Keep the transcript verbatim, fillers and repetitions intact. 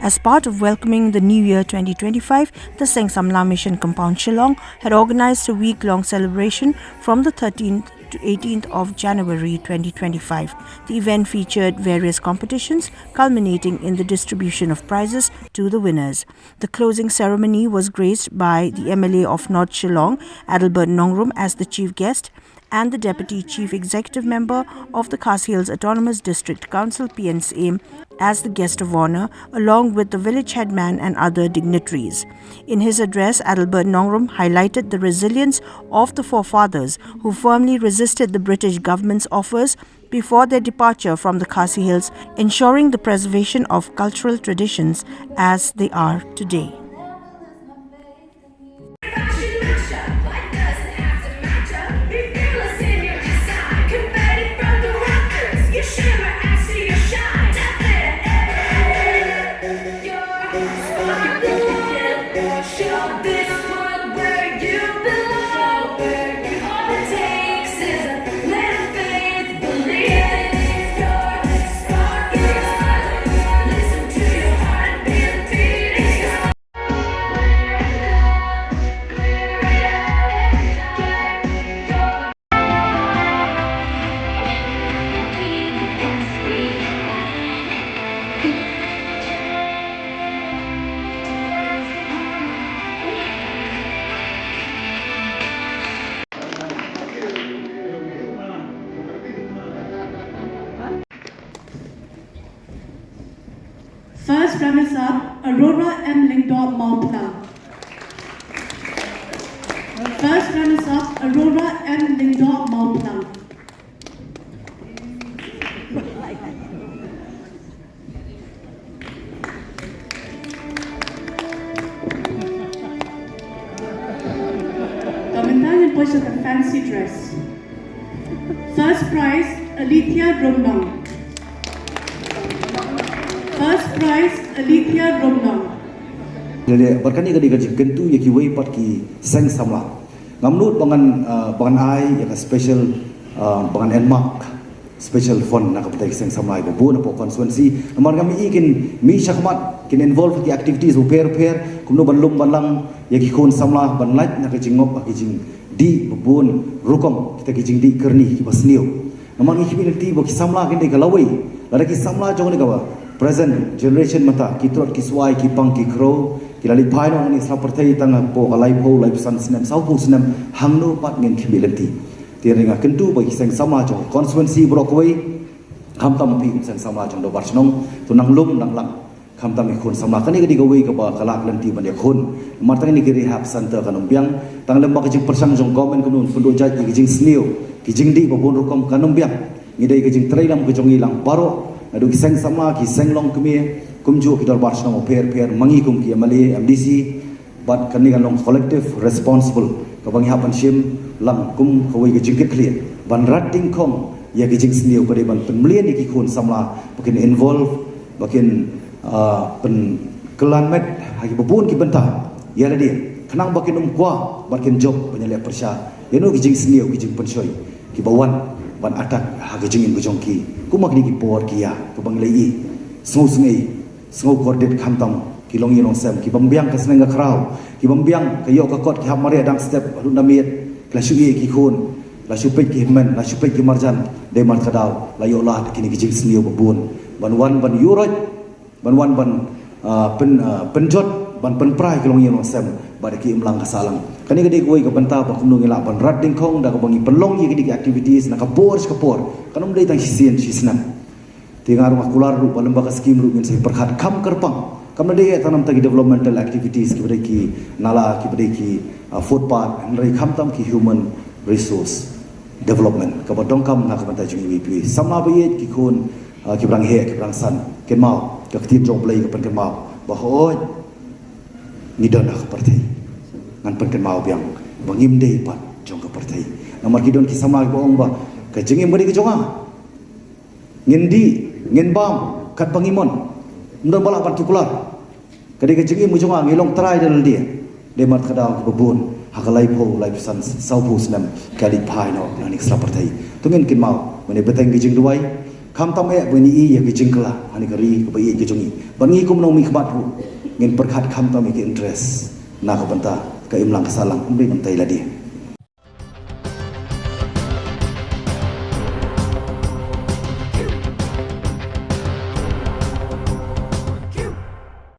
As part of welcoming the New Year twenty twenty-five, the Seng Samla Mission Compound Shillong had organized a week-long celebration from the thirteenth to eighteenth of January twenty twenty-five. The event featured various competitions, culminating in the distribution of prizes to the winners. The closing ceremony was graced by the M L A of North Shillong, Adelbert Nongrum, as the chief guest, and the Deputy Chief Executive Member of the Khasi Hills Autonomous District Council, P N S A M, as the guest of honor, along with the village headman and other dignitaries. In his address, Adelbert Nongrum highlighted the resilience of the forefathers who firmly resisted the British government's offers before their departure from the Khasi Hills, ensuring the preservation of cultural traditions as they are today. First runners up, Aurora M Lyngdoh Mawphlang. First runners up, Aurora M Lyngdoh Mawphlang. Ka mynta ngin poi sha ka fancy dress. First prize, Alethea Rumnang. First prize, Alethea Rumnang. Lele, bad kane ka dei ka jingkyntu ïa kiwei pat ki seng samla. Ngam nud ba ngan, ah, ba ngan ai ïa ka special, ah, ba ngan enmark special fund na ka bynta ki seng samla kiba bun hapoh constituency. Namar ngam i kin mih shakhmat, kin involve ha ki activities bapher bapher, kumno ban lum ban lang ïa ki khun samla ban lait na ka jingngop ha ki jingdih ba bun rukom, kita ki jingdih kyrni kiba sniew. Namar ngi khmih lynti ba ki samla kin dei ka lawei. Lada ki samla jong kane ka present generation mynta, ki trot ki swai, ki pang ki khrew, ki la leit phai noh na ka sla pyrthei tang hapoh ka laiphew, laiphew san snem, sawphew snem, hangno pat ngin khmih lynti. Te nga kyntu ba ki seng samla jong constituency baroh kawei, khamtam phi kum seng samla jong Dorbar Shnong, to nang lum nang lang. Khamtam ïa ki khun samla, kane ka dei kawei kaba ka lah lynti ban ïakhun. Namar tang kine ki rehab center kan ym biang, tang lem bad ka jingpyrshang jong government kumno ban pynduh jait ïa ki jingsniew, ki jingdih ba bun rukom kan ym biang. Ngi dei ka jingtrei lam ka jong ngi lang baroh, naduh ki seng samla, ki seng longkmie, kumjuh ki Dorbar Shnong bapher bapher, ma ngi kum ki M L A, M D C, bad kane kan long collective responsible kaba ngi hap ban shim lang kum kawei ka jingkitkhlieh ban rat dyngkhong ïa ki jingsniew, ka dei ban pynmlien ïa ki khun samla ba kin involve, ba kin, ah, pynkylla met ha kiba bun ki bynta ïa lade, khnang ba kin ym kwah bad kin jop ban ïaleh pyrshah ïa kino ki jingsniew, ki jingpynshoi kiba wan ban attack ha ka jingim ka jong ki. Kumba kine ki por ki ïa, kaba ngi la ïohi, sngewsynei, sngewkordit, khamtam ki longïing longsem, ki bym biang ka sneng ka khraw, ki bym biang ka ïoh ka kot, ki hap mareh dang step haduh na miet, ki la shu ïeh ki khun, la shu peit ki hynmen, la shu peit ki marjan, dei mar kata ka daw la ïoh lad kine ki jingsniew ba bun ban wan ban ïuh roit, ban wan ban, ah, pyn, ah, pynjot, ban pynpra ïa ki longïing longsem bad ki imlang ka sahlang. Kane ka dei kawei ka bynta ba kumno ngi lah ban rat dyngkhong da kaba ngi pynlong ïa kine ki activities na ka por sha ka por, kan ym dei tang shisien shisnem. Te nga ruh nga kular ruh ba lem bad ka skim ruh ngin sa pyrkhat kham kyrpang. Kam dei tang namar ki developmental activities kiba dei ki nala, kiba dei ki, ah, footpath, hynrei khamtam ki human resource development kaba donkam na ka bynta jong iwei pa iwei. Samla ba ïeit, ki khun, ah, kiba dang heh, kiba dang san, kynmaw, ka ktien jong U Blei ka pynkynmaw ba hooid ngi don ha ka pyrthei, ngan pynkynmaw biang ba ngim dei pat jong ka pyrthei. Namar ki don ki samla kiba ong ba ka jingim ka dei ka jong nga. Ngin dih, ngin bam katba ngi mon. Ym don ba lah ban ki kular. Ka dei ka jingim ka jong nga, ngi long trai da lade. Dei mar kata ka daw kiba bun ha ka laiphew, laiphew san, sawphew snem ki la leit phai noh na kane ka sla pyrthei. To ngin kynmaw, mane bteng ki jingduwai, Khamtam eh ba ngin ïohi ïa ki jingkylla ha kane ka ri kaba ïeit ka jong ngi. Bad ngi kum u nongmihkhmat ruh ngin pyrkhat khamtam ïa ki interest na ka bynta ka imlang ka sahlang, ym dei ban tei lade.